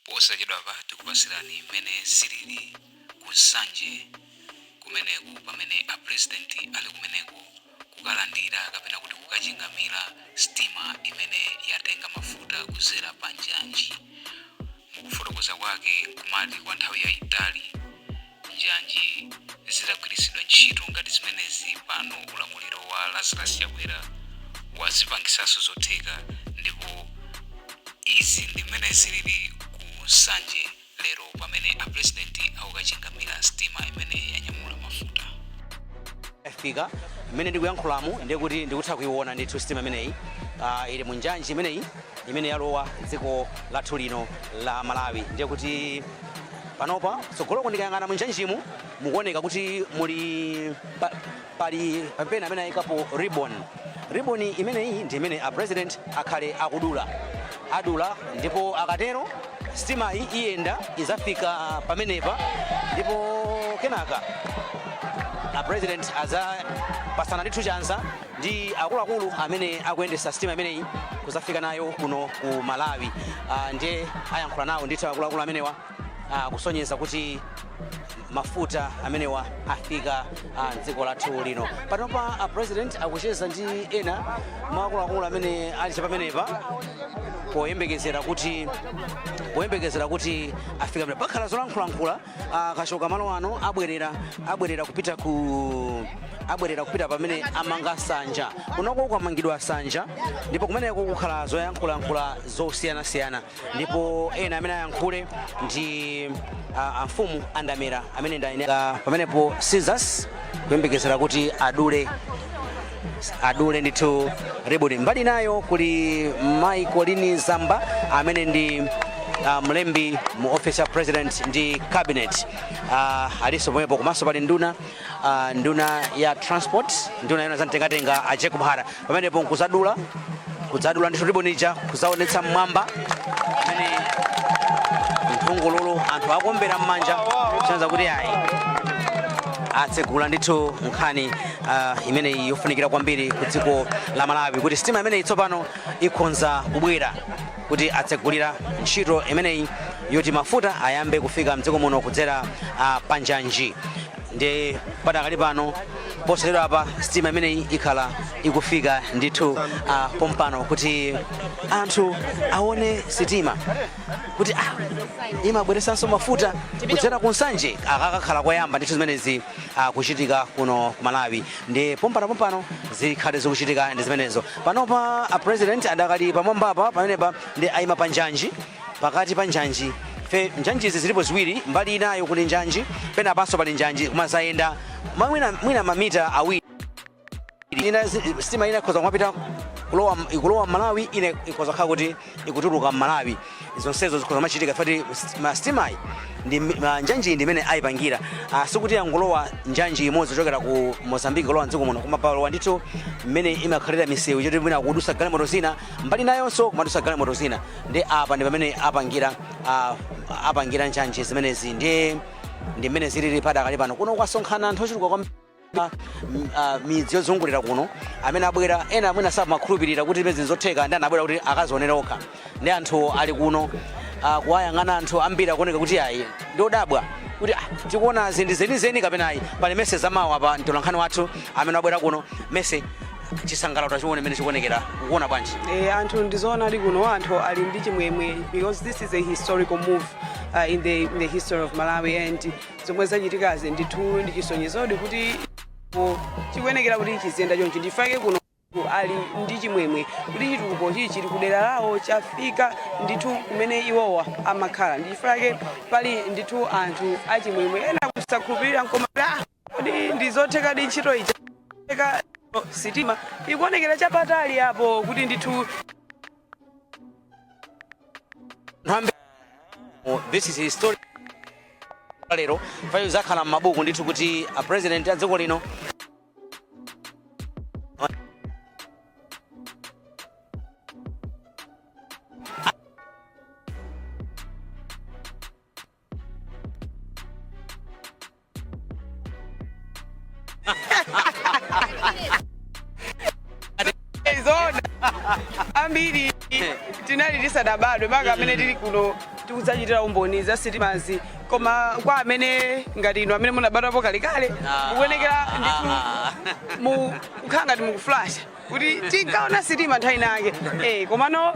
Posachedwapa tikupasirani mmene zilili ku Nsanje kumeneku pamene a president ali kumeneko kukalandira kapena kuti kukachingamira sitima imene yatenga mafuta kuzera pa njanji. Mukufotokoza kwake nkumati kwa nthawi yaitali njanji zitagwiritsidwa ntchito ngati zimenezi pano ulamuliro wa Lazarus Chakwera wazipangisanso zotheka ndipo Izi ndi mmene zilili ku Nsanje lero pamene a president akukachingamira sitima imene yanyamula mafuta. Yafika mmene ndikuyankhulamu ndiye kuti ndikutha kuiona ndithu sitima imeneyi ili mu njanji imeneyi imene yalowa dziko lathu lino la Malawi. Ndiye kuti panopa tsogoloko ndikayang'ana mu njanjimu mukuoneka kuti muli pa, Pali pena amene ayikapo ribbon. Ribbon imeneyi ndi imene a president akhale akudula. Adula ndipo akatero sitimayi iyenda izafika pamenepa ndipo kenaka a president azapasana ndithu chanza ndi akuluakulu amene akuyendesa sitima imeneyi kuzafika nayo kuno ku Malawi. Ndiye ayankhula nawo ndithu akuluakulu amenewa kusonyeza kuti mafuta amenewa afika mdziko lathu lino. Panopa a president akucheza ndi ena mwa akuluakulu amene ali chapamenepa poyembekezera kuti afika pamene pakhala zolankhulalankhula. Akachoka malo ano abwerera kupita pamene amanga nsanja. Kunoko kwamangidwa nsanja ndipo kumeneko kukhala zoyankhulayankhula zosiyanasiyana. Ndipo ena amene ayankhule ndi amfumu andamera amene ndi pamenepo scissors kuyembekezera kuti adule ndithu ribbon. Mbali nayo kuli Mai Colleen Zamba amene ndi mlembi mu office ya president ndi cabinet, alinso pomwepo. Komanso pali nduna ya transport, nduna yoona zamtengatenga a Jacob Hara pamenepo nkuzadula kudzadula ndithu ribbon ija kuzaonetsa mmwamba amene nthungululu anthu akuombera mmanja kusonyeza kuti ayi, atsegula ndithu nkhani imeneyi yofunikira kwambiri ku dziko la Malawi kuti sitima imeneyi tsopano ikhonza kubwera kuti atsegulira ntchito imeneyi yoti mafuta ayambe kufika mdziko muno kudzera panjanji. Ndi padakali pano posachedwa apa sitima imeneyi ikhala ikufika ndithu pompano kuti anthu aone sitima kuti imabweresanso mafuta kudzera ku Nsanje. Akakakhala koyamba ndithu zimenezi kuchitika kuno ku Malawi. Ndi pompano pompano zikhale zikuchitika ndi zimenezo. Panopa a president adakali pamwambapa pamenepa ndi ayima pa njanji, pakati pa njanji. Fe njanjizi zilipo ziwiri, mbali inayo kuli njanji, penapanso pali njanji, koma zayenda mwina mamita 2. Ina sitima ina ikhoza kumapita kulowa, ikulowa Malawi, ina ikhoza kukhala kuti ikutuluka Malawi. Zonsezo zikhoza kumachitika fati sitimayi ndi njanji ndi imene ayipangira. Sikuti yangolowa njanji imodzi kuchokera ku Mozambique kulowa mdziko muno, koma palowa ndithu mmene imakhalira misewu choti mwina kudusa galimoto zina, mbali nayonso kumadusa galimoto zina. Ndi apa ndi pamene apangira njanji zimenezi. Ndi mmene zilili padakali pano. Kuno kwasonkhana anthu ochuluka kwambiri, midzi yozungulira kuno amene abwera. Ena amene samakhulupirira kuti zimene zotheka ndi anabwera kuti akazionere okha. Ndi anthu ali kuno kuwayang'ana anthu ambiri akuoneka kuti ayi, ndi odabwa kuti tikuona zinthu zenizeni kapena ayi. Pali Mese Zamawa apa, mtolankhani wathu amene wabwera kuno. Mese, chisangalalo tachione mmene chikuonekera, ukuona bwanji? Anthu ndizoona ali kuno, anthu ali ndi chimwemwe because this is a historical move in the history of Malawi, and zomwe zachitikazi ndithu ndi chisonyezodi kuti chikuyenekera kuti chiziyenda chonchi. Ndifake kuno ali ndi chimwemwe kuti chitukukochi chili kudera lawo, chafika ndithu kumene iwowa amakhala. Ndifake pali ndithu anthu achimwemwe, ena kusakhulupirira nkoma, kodi ndizothekadi ntchito ija? Sitima ikuonekera chapatali apo kuti ndithu This is history lero fayo zakhala m'mabuku ndithu kuti a president a dziko lino Zona ambiri tinali tisadabadwe, maka amene tili kuno. Tikudzachitira umboni za sitimazi, koma kwa amene ngati inu amene munabadwapo kalekale, mukuonekera ndithu mu kukhala ngati mukuflasha kuti tinkaona sitima nthawi inake. Komano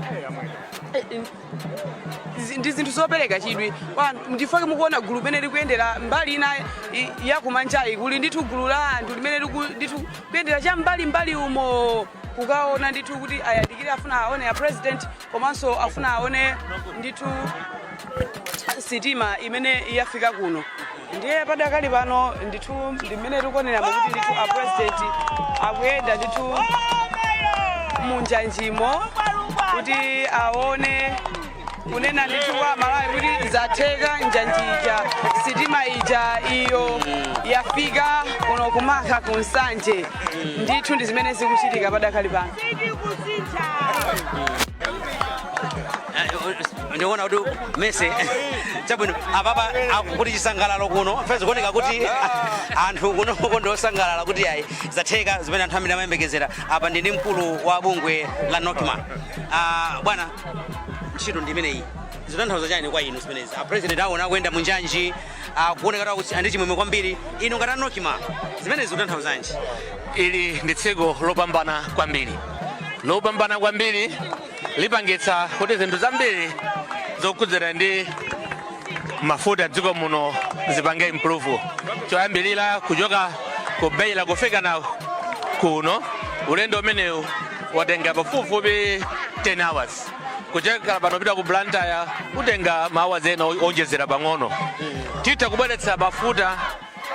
ndi zinthu zopereka chidwi kwa anthu. Ndifake mukuona gulu limene likuyendera mbali ina yakumanjayi, kuli ndithu gulu la anthu limene ndithu kuyendera cha mbali mbali umo kukaona ndithu kuti ayandikire, afuna aone ya president, komanso afuna aone ndithu sitima imene yafika kuno. Ndiye padakali pano ndithu ndimene tikuonera kuti ndithu a president akuyenda ndithu munjanjimo kuti aone, kunena ndithu kwa Malawi kuti zatheka, njanji ija, sitima ija iyo yafika kuno ku Marka ku Nsanje. Ndithu ndi zimene zikuchitika padakali pano. Ndikuona kuti mese chabwino apapa kuti chisangalalo kuno fezi kuoneka kuti anthu kunoko ndi osangalala kuti ayi, zatheka zimene anthu ambiri amayembekezera. Apa ndini mkulu wa bungwe la NOCMA. Ah, bwana, ntchito ndi imeneyi, zikutanthauza chani kwa inu zimenezi? A president aona akuyenda munjanji, akuoneka kuti andi chimwemwe kwambiri. Inu ngati a NOCMA, zimenezi zikutanthauzanji? Ili ndi tsiku lopambana kwambiri, lopambana kwambiri. Lipangitsa kuti zinthu zambiri zokhudzana ndi mafuta dziko muno zipange improve. Choyambilira, kuchoka ku Beira kufika na kuno, ulendo umenewu watenga pafupifupi 10 hours. Kuchoka pano pita ku Blantyre utenga ma hours ena onjezera pang'ono. Titha kubweretsa mafuta,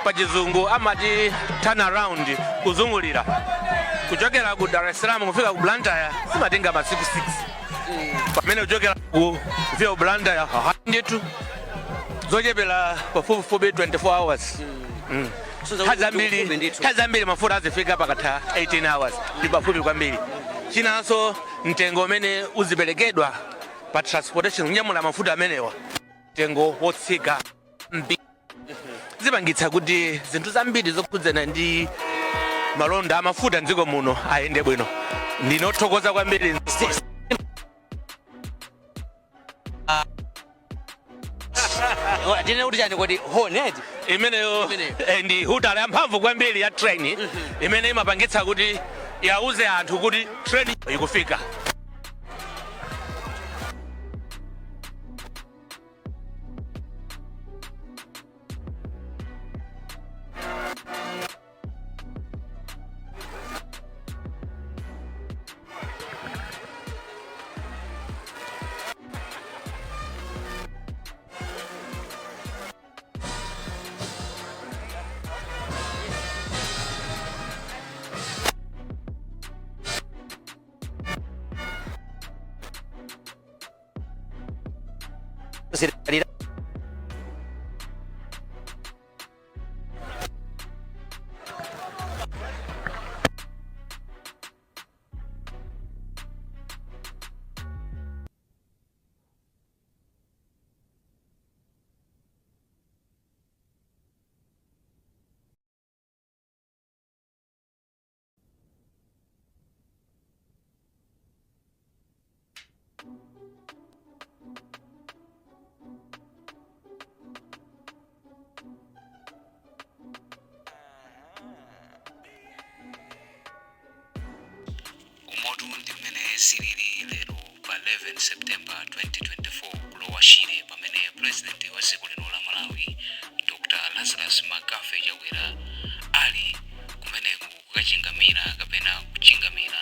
pa Chizungu amati turnaround, kuzungulira kuchokera ku Dar es Salaam kufika ku Blantyre simatenga masiku 6, pamene kuchokera ku kufika ku Blantyre ndithu zochepera pafupifupi 24 hours. So Nthawi zambiri ufupi ndithu. Nthawi zambiri mafuta azifika pakatha 18 hours, ndi pafupi kwambiri. Chinanso, mtengo umene uziperekedwa pa transportation kunyamula mafuta amenewa, mtengo wotsika mbi zipangitsa kuti zinthu zambiri zokhudzana ndi malonda amafuta mdziko muno ayende bwino. Ndinothokoza kwambiri. Tinene kuti chani kodi, horn eti? Imeneyo. Imeneyo. Ndi hutala yamphamvu kwambiri ya train imene imapangitsa kuti yauze anthu kuti train ikufika. Zidalira Umotu ndi mmene zilili lero pa 11 September 2024 ku Lower Shire, pamene president wa dziko lino la Malawi, Dr Lazarus McCarthy Chakwera, ali kumeneku kukachingamira kapena kuchingamira.